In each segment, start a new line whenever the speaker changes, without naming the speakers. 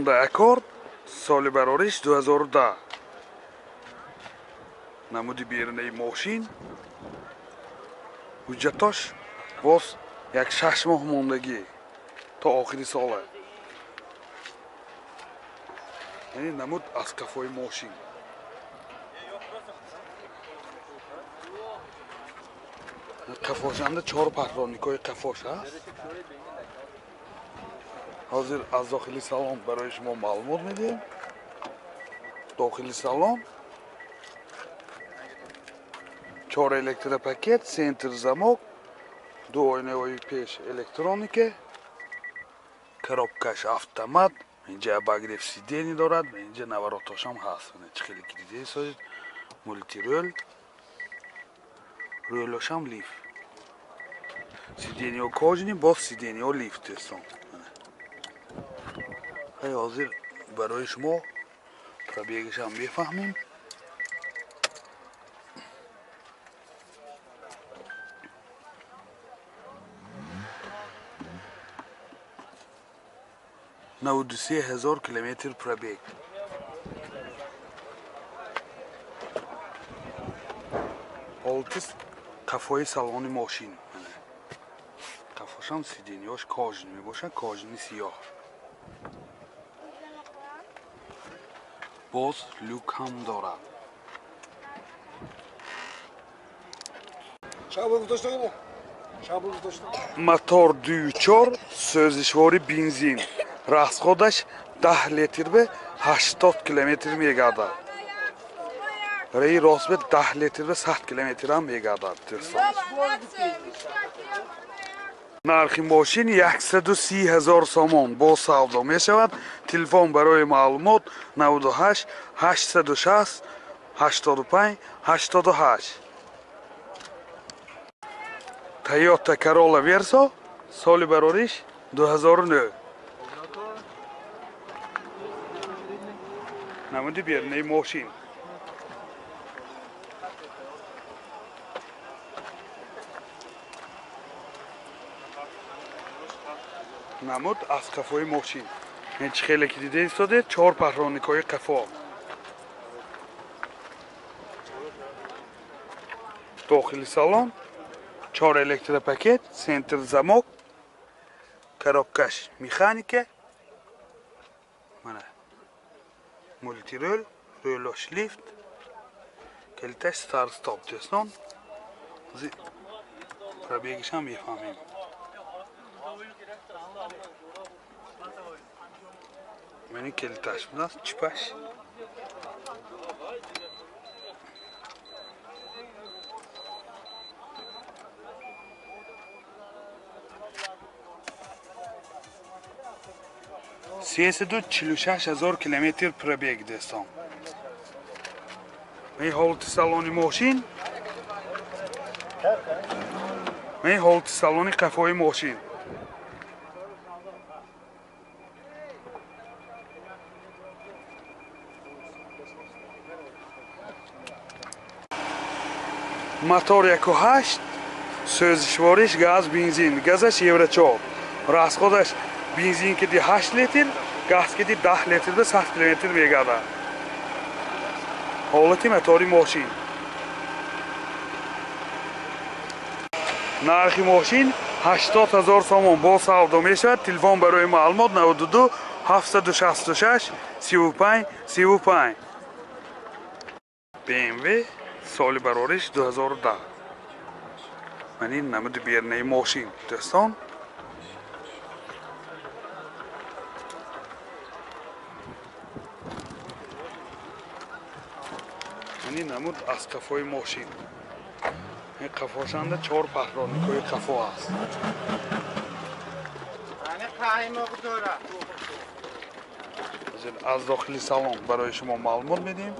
Honda Accord соли барориш 2010. Намуди берунаи мошин. Ҳуҷҷатош боз як 6 моҳ мондагӣ то охири сола. Яъне намуд аз қафои мошин. Қафошанда 4 патроникҳои қафош аст. Ҳозир аз дохили салон барои шумо маълумот медиҳем. Дохили салон 4 электропакет, центр замок, 2 оинаҳои пеш электроника, коробкаш автомат, инҷа обогрев сидений дорад, инҷа наворотошам ҳаст. Чӣ хеле ки дидед созед, мултирол, рӯлошам лифт. Сидениҳо кожаный, боз сидениҳо лифт дӯстон. Ҳозир барои шумо пробегашам мефаҳмем. 93 000 километр пробег. Ҳолати қафои салони мошин. Қафошам сидениҳош кожаный мебошад, кожаный сиёҳ. Боз люк ҳам дорад. Мотор 2.4, сӯзишвори бензин. Расходаш 10 литр бе 80 километр мегардад. Раи рост бе 10 литр бе 100 километр ҳам мегардад. Нархи мошин 130 000 сомон бо савдо мешавад. Телефон барои маълумот 98 860 85 88. Toyota Corolla Verso соли барориш 2009. Намуди берунаи мошин. Намуд аз қафои мошин. Чӣ хеле ки дида истодед, 4 патроникҳои қафо. Дохили салон 4 электропакет, центр замок, коробкаш механика, мана мултирол, рӯлош лифт, калиташ старт стоп дӯстон. Пробегашам мефаҳмем. Мани калиташ будааст, чипаш. 346 000 километр пробег дӯстон. Ин ҳолати салони мошин. Ин ҳолати салони қафои мошин. Мотор 1.8, сӯзишвориш газ бензин, газаш евро 4. Расходаш бензин киди 8 литр, газ киди 10 литр бе 100 километр мегардад. Ҳолати мотори мошин. Нархи мошин 80 000 сомон бо савдо мешавад. Телефон барои маълумот 92 766 35 35. BMW соли барориш 2010. Ман ин намуди берунаи мошин дӯстон. Ин намуд аз қафои мошин. Ин қафошанда 4 патроникҳои қафо аст. Аз дохили салон барои шумо маълумот медиҳем.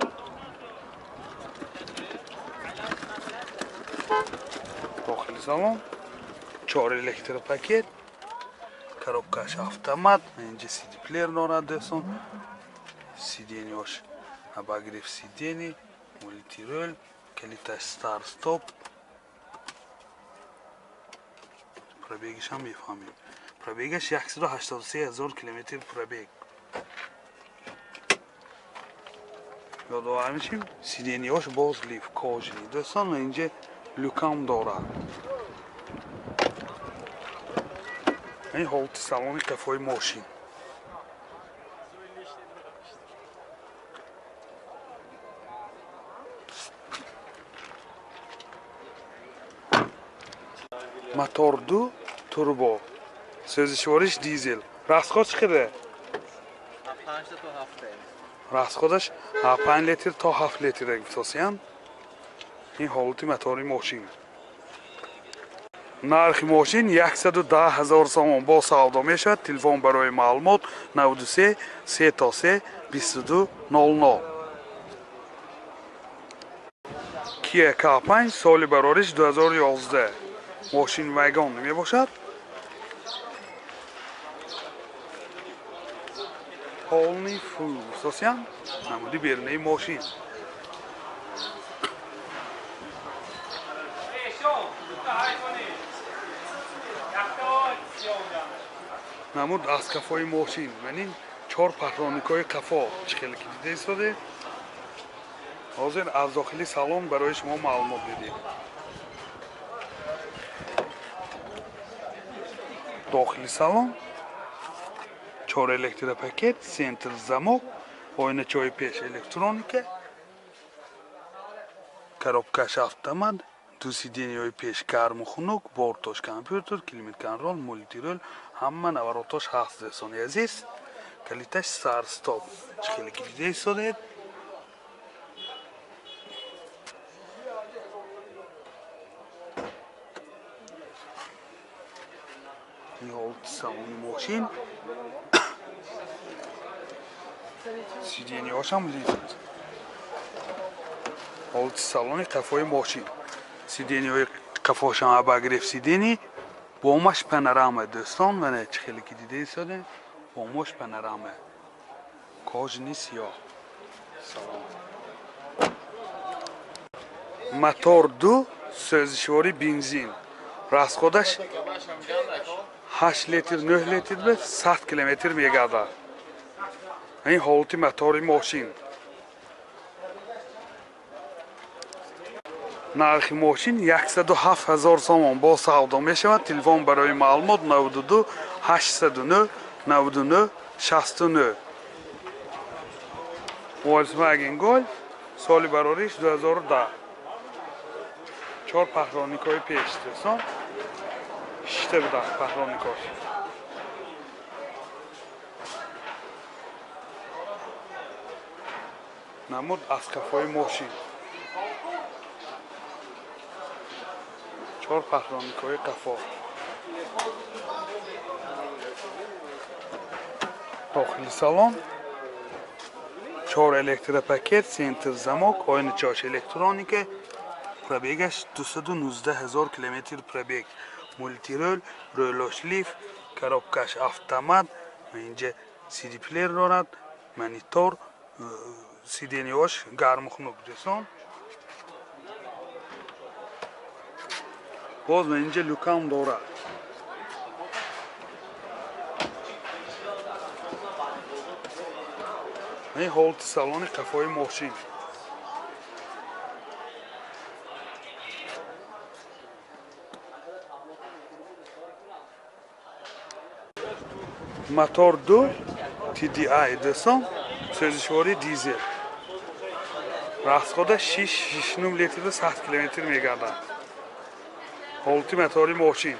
Дохили салон 4 электропакет, коробкаш автомат, инҷа CD плеер дорад дӯстон. Сидениҳош обогрев сидений, мултирол, калиташ старт стоп. Пробегашам мефаҳмем. Пробегаш 183 000 километр пробег. Ёдовар мешем, сиденьяш боз лиф кожаный дӯстон, ва инҷа люкам дорад. Ин ҳолати салони қафои мошин. Мотор 2 турбо. Сӯзишвориш дизел. Расход чӣ қадар?
5 то 7.
Расходаш 5 литр то 7 литр гуфтосиян. Ин ҳолати мотори мошин. Нархи мошин 110 000 сомон бо савдо мешавад. Телефон барои маълумот 93 3 22 00. Kia K5 соли барориш 2011. Мошин вагон мебошад. Полный фул гуфтосиян. Намуди берунаи мошин. Намуд аз қафои мошин. Манин 4 патроникҳои қафо чӣ хеле ки дида истодед. Ҳозир аз дохили салон барои шумо маълумот медиҳем. Дохили салон 4 электропакет, центр замок, оиначаҳои пеш электроника, коробкаш автомат, ду сиденьяҳои пеш гарму хунук, бортош компютер, климат-контрол, мультирол, ҳама наворотош ҳаст дӯстони азиз. Калиташ сарстоп. Чӣ хеле ки дида истодед. Ҳолати салони мошин. Сиденьяҳошам лифт. Ҳолати салони қафои мошин. Сиденьяҳои қафошам обогрев сиденьи, бомаш панорама дӯстон, мана чӣ хеле ки дида истодем, бомаш панорама. Кожаный сиёҳ. Салон. Мотор 2 сӯзишвори бензин. Расходаш 8 литр, 9 литр ба 100 километр мегардад. Ин ҳолати мотори мошин. Нархи мошин 107 000 сомон бо савдо мешавад. Телефон барои маълумот 92 809 99 69. Volkswagen Golf соли барориш 2010. 4 патроникҳои пеш дӯстон. Шишта буданд патроникҳош. Намуд аз қафои мошин. 4 патроникҳои қафо. Дохили салон 4 электропакет, центр замок, оиначаҳош электроника, пробегаш 219 000 километр пробег, мультирол, рӯлош лифт, коробкаш автомат, инҷа CD плеер дорад, монитор, сиденьяҳош гарму хунук дӯстон. Боз инҷа люкам дорад. Ин ҳолати салони қафои мошин. Мотор 2 TDI дӯстон, сӯзишвори дизел. Расхода 6,9 литр 100 километр мегардад. Ҳолати мотори мошин.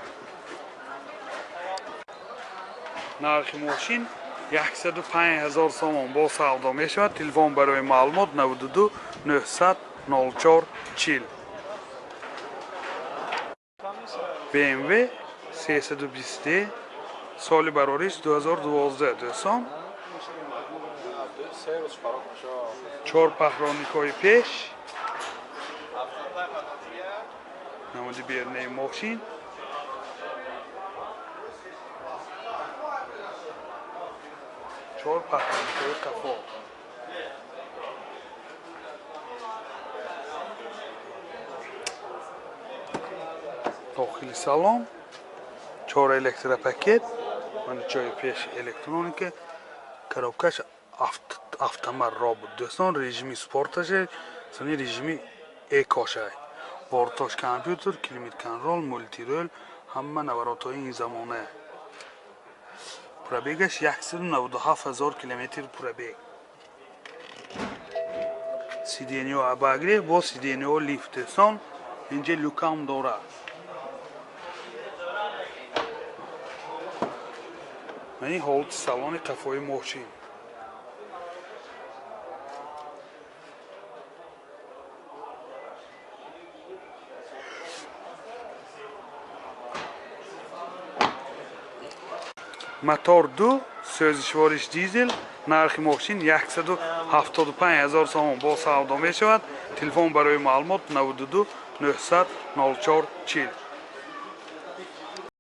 Нархи мошин 105 000 сомон бо савдо мешавад. Телефон барои маълумот 92 900 04 40. BMW 320D соли барориш 2012 дӯстон. 4 патроникҳои пеш. Намуди берунаи мошин. 4 патроникҳои қафо. Дохили салон 4 электропакет, мана ҷои пеш электроника, коробкаш Автомат робот дӯстон, режими спорташе, сони режими экошай. Бортош компютер, климат контроль, мультируль, ҳама наворотҳои ин замона. Пробегаш 197 ҳазор километр пробег. Сиденьё обогрев, бо сиденьё лифт дӯстон, инҷа люкам дорад. Мани ҳолати салони қафои мошин. Мотор 2, сӯзишвориш дизел, нархи мошин 175 ҳазор сомон бо савдо мешавад. Телефон барои маълумот 92 900 04 40.